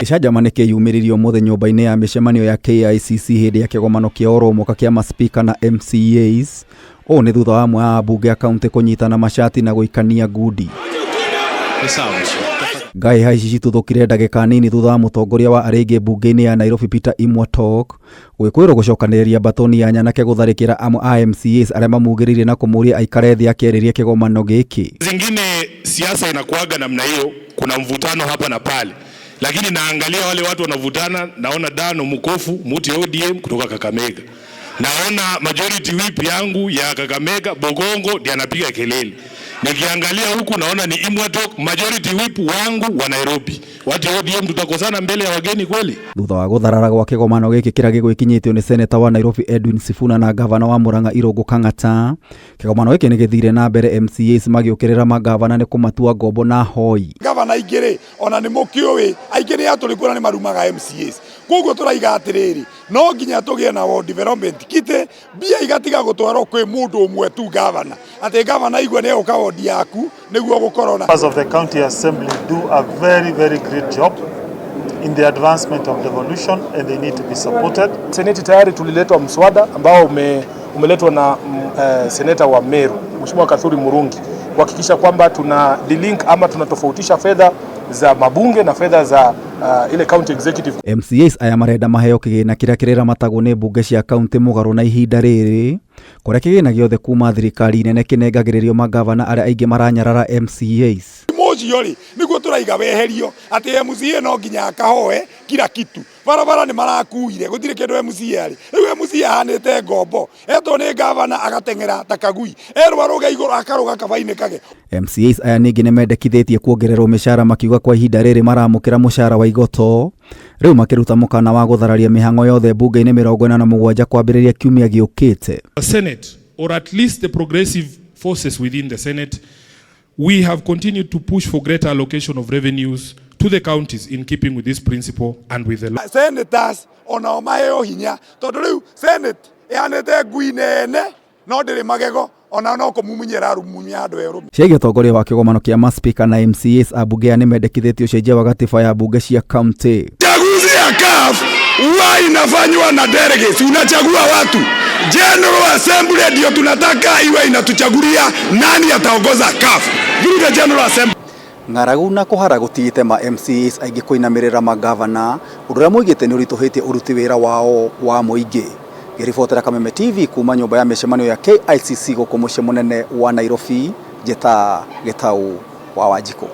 Gĩcanjama nĩ kĩyumĩririe ũmũthĩ nyũmba-inĩ ya mĩcemanio ya KICC hĩndĩ ya kĩgomano kĩa oro mwaka kĩa maspika na MCAs. Ũũ nĩ thutha wa amwe a ambunge a kaunti kũnyitana macati na gũikania ngundi. Ngai haici cituthũkire ndagĩka nini thutha wa mũtongoria wa arĩa aingĩ mbunge-inĩ ya Nairobi Peter Imwatok gwĩkũĩrwo gũcokanĩrĩria mbatoni ya nyanake gũtharĩkĩra amwe a MCAs arĩa mamugĩrĩirie na kũmũria aikare thĩ akĩarĩria kĩgomano gĩkĩ. Zingine siasa inakuaga namna hiyo, kuna mvutano hapa na pale, lakini naangalia wale watu wanavutana, naona Dano Mukofu muti ODM kutoka Kakamega, naona majority whip yangu ya Kakamega Bogongo ndiye anapiga kelele. Nikiangalia huku naona ni Imwatok majority whip wangu wa Nairobi. Watu wa ODM tutakosana mbele ya wageni kweli? Thutha wa gũtharara gwa kĩgomano gĩkĩ kĩrĩa gĩgwĩkinyĩtio nĩ seneta wa Nairobi Edwin Sifuna na gavana wa Murang'a Irũngũ Kang'ata, kĩgomano gĩkĩ nĩ gĩthire na mbere MCAs magĩũkĩrĩra magavana nĩ kũmatua ngombo na hoi. Gavana aingĩ rĩ, ona nĩ mũkĩũĩ, aingĩ nĩ atũrĩ kuona nĩ marumaga MCAs. Koguo tũraiga atĩrĩrĩ, no nginya tũgĩe na ward development kitty, mbia igatiga gũtwarwo kwĩ mũndũ ũmwe tu gavana. Atĩ gavana igua nĩ egũka ward yaku nĩguo gũkorwo na Members of the county assembly do a very, very great job in the advancement of devolution and they need to be supported. Seneti tayari tuliletwa mswada ambao umeletwa na seneta wa Meru Mheshimiwa Kathuri Murungi kuhakikisha kwamba tuna delink ama tunatofautisha fedha za mabunge na fedha za ile county executive. MCAs aya marenda maheo kĩgĩna kĩrĩa kĩrĩramatagwo nĩ mbunge cia kaunti mũgarũ na ihinda rĩrĩ kũrĩa kĩgĩna gĩothe kuma thirikari nene kĩnengagĩrĩrio magavana arĩa aingĩ maranyarara MCAs. Mũcio rĩ, nĩguo tũraiga weherio atĩ MCA no nginya akahoe kila kitu. Barabara nĩ marakuire, gũtirĩ kĩndũ MCA arĩ. Rĩu MCA ahanĩte ngombo, etwo nĩ gavana agateng'era ta kagui, erwo arũge igũrũ akarũga kabainĩ kage. MCAs aya ningĩ nĩmendekithĩtie kuongererwo mĩcara makiuga kwa ihinda rĩrĩ maramũkĩra mũcara wa igoto rĩu makĩruta mũkana wa gũthararia mĩhang'o yothe mbunge-inĩ 47 kwambĩrĩria kiumia gĩũkĩte. The Senate, or at least the progressive forces within the Senate, we have continued to push for greater allocation of revenues to the counties in keeping with this principle and with the law. Senators onao maheo hinya tondũ rĩu Senate ĩhanĩte ngui nene no ndĩrĩ magego ona no kũmumunya ĩrarumunya andũ erũ. Ciĩgiĩ ũtongoria wa kĩgomano kĩa maspika na MCAs ambunge aya nĩmendekithĩtie ũcenjia wa gatiba ya mbunge cia kaunti. Chaguzi ya CAF huwa inafanywa na delegates, unachagua watu. General Assembly ndio tunataka iwe inatuchagulia nani ataongoza CAF through the General Assembly. Ng'aragu na kũhara gũtigĩte ma MCAs aingĩ kũinamĩrĩra magavana ũndũ ũrĩa moigĩte nĩ ũritũhĩtie ũruti wĩra wao wa mũingĩ. Ngĩribotera Kameme TV kuma nyũmba ya mĩcemanio ya KICC gũkũ mũciĩ mũnene wa Nairobi, njĩta Gĩtaũ wa Wanjikũ.